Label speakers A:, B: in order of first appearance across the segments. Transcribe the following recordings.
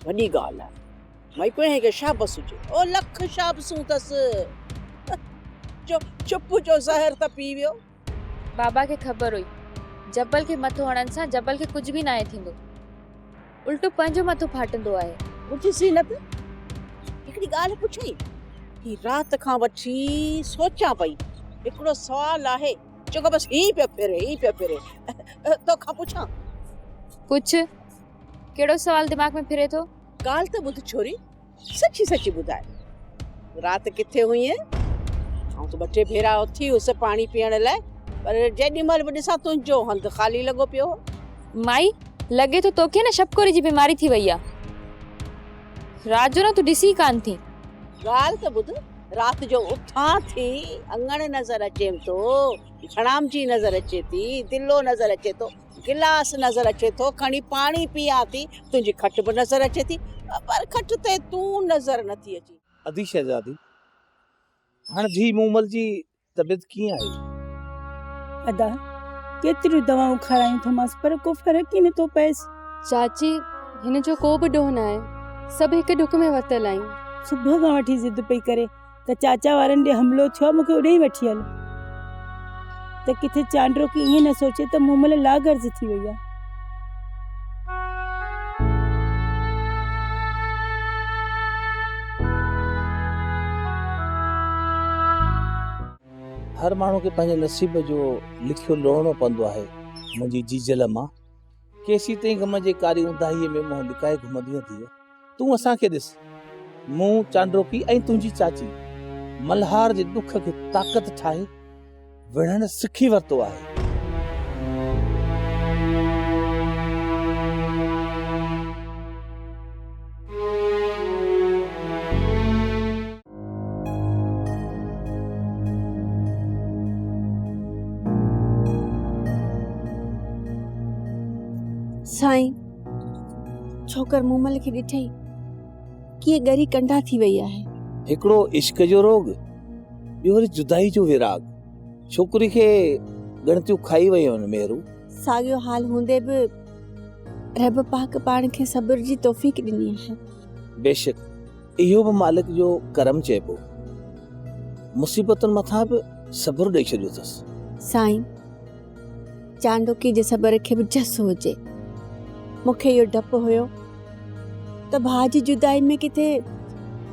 A: وڏي ڳالهه آهي. مئي پڻهين کي شابس هجي. او لک شابسون اٿس جو چپ جو زهر ته پي ويو.
B: بابا کي خبر هئي جبل کي مٿو هڻڻ سان جبل کي ڪجهه به ناهي ٿيندو. الٽو پنهنجو مٿو ڦاٽندو آهي.
A: ٻڌ زينت، هڪڙي ڳالهه پڇئي؟ هي رات کان وٺي سوچان پئي. هڪڙو سوال آهي جيڪو بس هيئن پيو ڦري، هيئن پيو ڦري. توکان پڇان؟
B: پڇ، ڪهڙو سوال دماغ ۾ ڦري ٿو؟
A: ڳالهه ته ٻڌ ڇوري. سچي سچي ٻڌاء رات ڪٿي هئين؟ آئون ته ٻه ٽي ڀيرا اٿي هيس پاڻي پيئڻ لاء پر جيڏي مهل به ڏسان تنهنجو هنڌ خالي لڳو پيو هو.
B: مائي، لڳي ٿو توکي نه شپڪوري جي بيماري ٿي وئي آ. رات جو نه تون ڏسين ئي ڪانه ٿي.
A: ڳالهه ته ٻڌ، رات جو اٿان ٿي، اڱڻ نظر اچيم ٿو، گهڻامجي نظر اچي ٿي، دلو نظر اچي ٿو. گلاس نظر اچي ٿو، کڻي پاڻي پيئان ٿي، تنهنجي کٽ به نظر اچي ٿي، پر کٽ تي تون نظر نه ٿي اچين.
C: ادي شهزادي، هاڻ ڌيء مومل جي طبيعت ڪيئن آهي؟
D: ادا، ڪيتريون دوائون کارايون ٿومانس پر ڪو فرق ئي نه ٿو پئيس.
E: چاچي، هن جو ڪو به ڏوهه ناهي، سڀ هڪ ڍڪ ۾ ورتل آهيون.
D: صبح کان وٺي ضد پئي ڪري ته چاچا وارن ڏي حملو ٿيو آهي مون کي اوڏانهن وٺي هل ته ڪٿي چانڊروڪي ائين نه سوچي ته مومل لاغرض ٿي وئي آهي.
C: هر ماڻهو کي پنهنجي نصيب جو لکيو لوڙڻو پوندو آهي. منهنجي جيجل مان ڪيسيتائين غم جي ڪاري اونداهيء ۾ منهن لڪائي گهمندينء ڌيء؟ تون اسان کي ڏس، مون چانڊوڪي ۽ تنهنجي چاچي ملهار جي ڏک کي طاقت ٺاهي وڙهڻ سکي ورتو آهي.
F: سائين، ڇوڪر مومل کي ڏٺئي ڪيئن ڳري ڪنڊا ٿي وئي آهي.
C: هڪڙو عشق جو روڳ، ٻيو وري جدائي جو ويراڳ. ڇوڪري کي ڳڻتيون کائي ويون آهن مهرو.
F: ساڳيو حال هوندي به رب پاڪ پاڻ کي صبر جي توفيق ڏني آهي.
C: بيشڪ اهو به مالڪ جو ڪرم چئبو. مصيبتن مٿان به صبر ڏئي ڇڏيو اٿس.
F: سائين، چانڊوڪي جي صبر کي به جس هجي. مون کي اهو ڊپ هيو ته ڀاء جي جدائي ۾ ڪٿي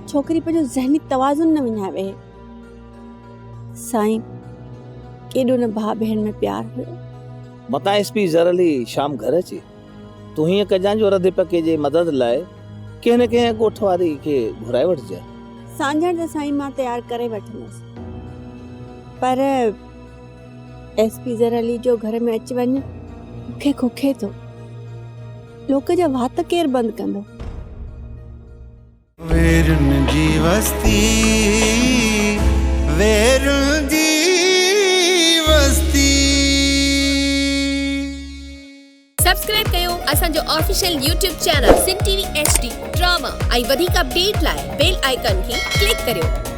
F: ڇوڪري پنهنجو ذهني توازن نه وڃائي ويهي. سائين، ڪيڏو نه ڀاء ڀيڻ ۾ پيار هيو.
C: متان ايس پي زر علي شام گهر اچي. تون هيئن ڪجان جو رڌي پڪي جي مدد لاء ڪنهن نه ڪنهن ڳوٺ واري کي گهرائي وٺجان.
F: سانجهڻ ته سائين مان تيار ڪري وٺندس پر ايس پي زر علي جو گهر ۾ اچ وڃ مون کي کوکي ٿو. لوڪ جا وات ڪير بند ڪندو؟
G: ويرن جي وستي ويرن جي وستي.
H: سبسڪرائب ڪيو اسان جو official YouTube channel Sindh T V H D drama ۽ وڌيڪ اپڊيٽ لاء بيل آئيڪان کي ڪلڪ ڪريو.